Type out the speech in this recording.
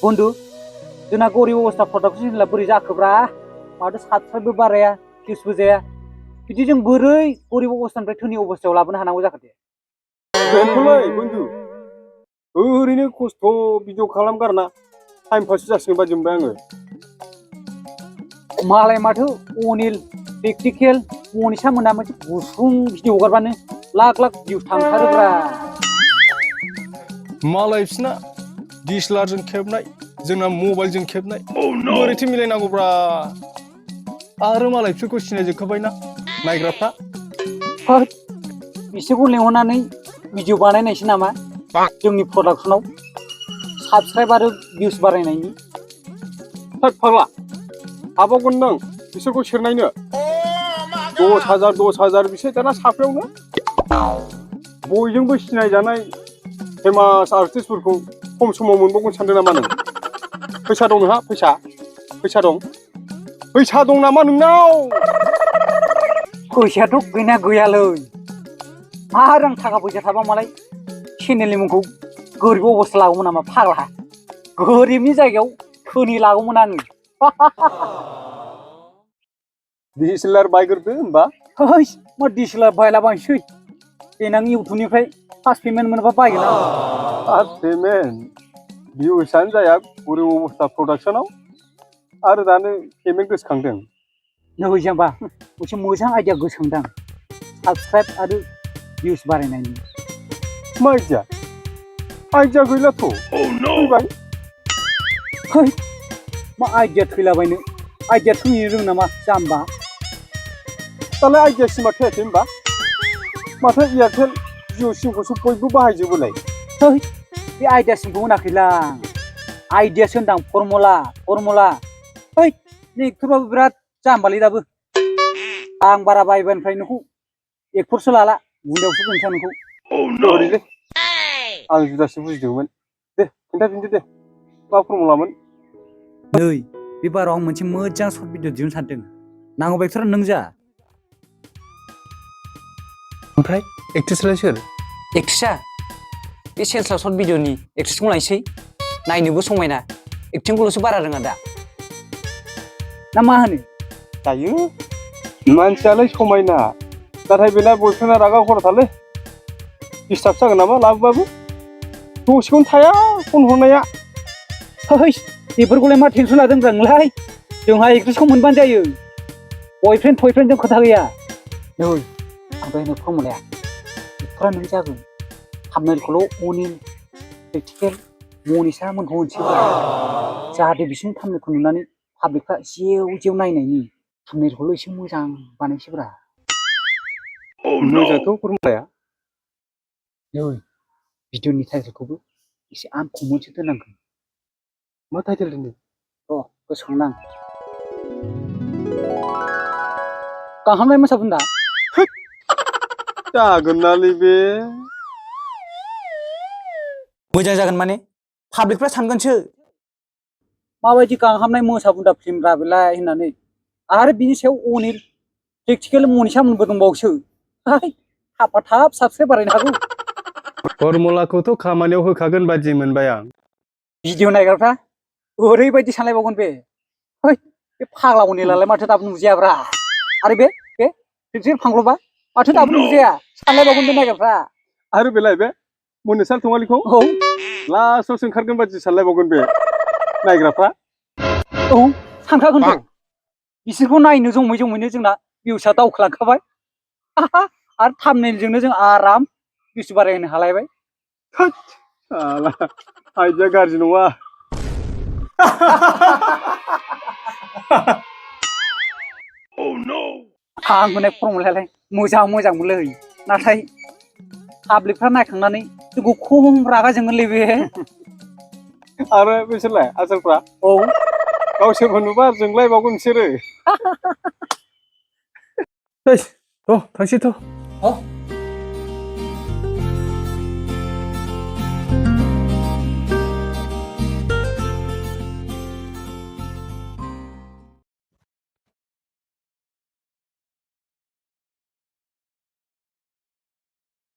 बंधु जोंना गरिब अवस्था प्रडाक्शन चेनेला बोरै जाखोब्रा माथो साबसक्राइबबो बाराया भिउसबो जाया बिदि जों बोरै गरिब अवस्थानिफ्राय धोनि अवस्थायाव लाबोनो हानांगौ जाखो दे बेनोथ'लै बंधु ओरैनो खस्थ' भिडिअ खालामगारना टाइम पास जासिगोन बादि मोनबाय आङो मालाय माथो अनिल प्रेक्टिकेल मनिसा मोना मोनसे गुसुं भिडिअ हगारबानो लाख लाख भिउस थांथारोब्रा मालाय बिसिना DSLR जों खेबनाय जोंना मबाइलजों खेबनाय बोरैथो मिलायनांगौब्रा आरो मालाय बिसोरखौ सिनायजोबखाबायना नायग्राफ्रा होद बिसोरखौ लेंहरनानै भिडिअ बानायनायसै नामा जोंनि प्रडाक्सनाव साबस्क्राइब आरो भिउस बारायनायनि होद फाग्ला हाबावगोन नों बिसोरखौ सेरनायनो 10,000 बिसोर दाना साफायावनो बयजोंबो सिनायजानाय फेमास आर्टिस्टफोरखौ खम समाव मोनबावगोन सानदों नामा नों फैसा दं नोंहा फैसा दं नामा नोंनाव फैसायाथ' गैना गैयालै मा रां थाखा फैसा थाबा मालाय चेनेलनि मुंखौ गोरिब अबस्था लागौमोन नामा फाग्ला गोरिबनि जायगायाव धोनि लागौमोन आङो DSLR बायग्रोदो होमबा है मा DSLR बायलाबायनोसै देनां इउटुबनिफ्राय फार्स्ट पेमेन्ट मोनबा बायगोन आं फार्स्ट पेमेन्ट भिउसआनो जाया गरिब अबस्था प्रडाक्सनाव आरो दानो पेमेन्ट गोसोखांदों नै जाम्बा मोनसे मोजां आइडिया गोसोखांदां साबस्क्राइब आरो भिउस बारायनायनि मा आइडिया गैलाथ' फैबाय है मा आइडिया थैलाबायनो आइडिया थैनो रोङो नामा जाम्बा दालाय आइडिया सिमा थैयाखै होनबा माथो एयारटेल जिअ सिमखौसो बयबो बाहायजोबोलाय है बे आइडिया सिमखौ होनाखैलां आइडियासो होनदां फर्मुला है नै एक्टरबाबो बिराद जाम्बालै दाबो आं बारा बायबानिफ्राय नोंखौ एक्टरसो लाला गुन्दायावसो दोनसै नोंखौ ओरैलै आं जुदासो बुजिदोंमोन दे खिन्थाफिनदो दे मा फर्मुलामोन नै बे बाराव आं मोनसे मोजां सर्ट भिडिअ दिहुननो सानदों नांगौबा एक्टरा नों जा ओमफ्राय एक्ट्रेसलाय सोर एक्ट्रेसा बे सेल्सआव सर्ट भिडिअनि एक्ट्रेसखौ लायसै नायनोबो समायना एक्टिंखौल'सो बारा रोङा दा ना मा होनो जायो मानसियालाय समायना नाथाय बेना बयफ्रेन्डआ रागा खरथारलै डिस्टार्ब जागोन नामा लाबोबाबो दसेखौनो थाया फन हरनाया है बेफोरखौलाय मा टेनसन लादों नोंलाय जोंहा एक्ट्रेसखौ मोनबानो जायो बयफ्रेन्ड थयफ्रेन्डजों खोथा गैया नै ओमफ्राय होनो फर्मुलाया एक्टरा नों जागोन थाम्बनेलखौल' अनिल प्रेक्टिकेल मनिसा मोनखौ होनसै जाहाथे बिसोरनि थाम्बनेलखौ नुनानै पाब्लिकफ्रा जेव नायनायनि थाम्बनेलखौल' एसे मोजां बानायसैब्रा मोजांथ' फर्मुलाया नै भिडिअनि टाइटेलखौबो एसे आनकमनसो दोननांगोन मा टाइटेल दोनदों र' गोसोखांदां गाहामलाय मोसाबोन्दा जागोननालै बे मोजां जागोन माने पाब्लिकफ्रा सानगोनसो माबायदि गांहामनाय मोसाबुन्दा फिल्मब्रा बेलाय होननानै आरो बिनि सायाव अनिल प्रेक्टिकेल मनिसा मोनबो दंबावोसो थाब साबस्क्राइब बारायनो हागौ फर्मुलाखौथ' खामानियाव होखागोन बादि मोनबाय आं भिडिअ नायग्राफ्रा ओरैबायदि सानलायबावगोन बे बे फाग्ला अनिलालाय माथो दाबो नुजायाब्रा आरो बे प्रेक्टिकेल फांग्लबा माथो दाबो नुजाया सानलायबावगोन बे नायग्राफ्रा आरो बेलाय बे मनिसा थङालिखौ लास्टआवसो ओंखारगोन बादि सानलायबावगोन बे नायग्राफ्रा सानखागोनथ' बिसोरखौ नायनो जमै जोंना भिउसआ दावखोलांखाबाय आरो थाम्बनेलजोंनो जों आराम भिउस बारायहोनो हालायबाय आइडिया गाज्रि नङा आं होनाय फर्मुलायालाय मोजांमोनलै नाथाय पाब्लिकफ्रा नायखांनानै जोंखौ खम रागा जोंगोनलै बे आरो बिसोरलाय आसोलफ्रा गावसोरबो नुबा जोंलायबावगोन बिसोरो थांसैथ'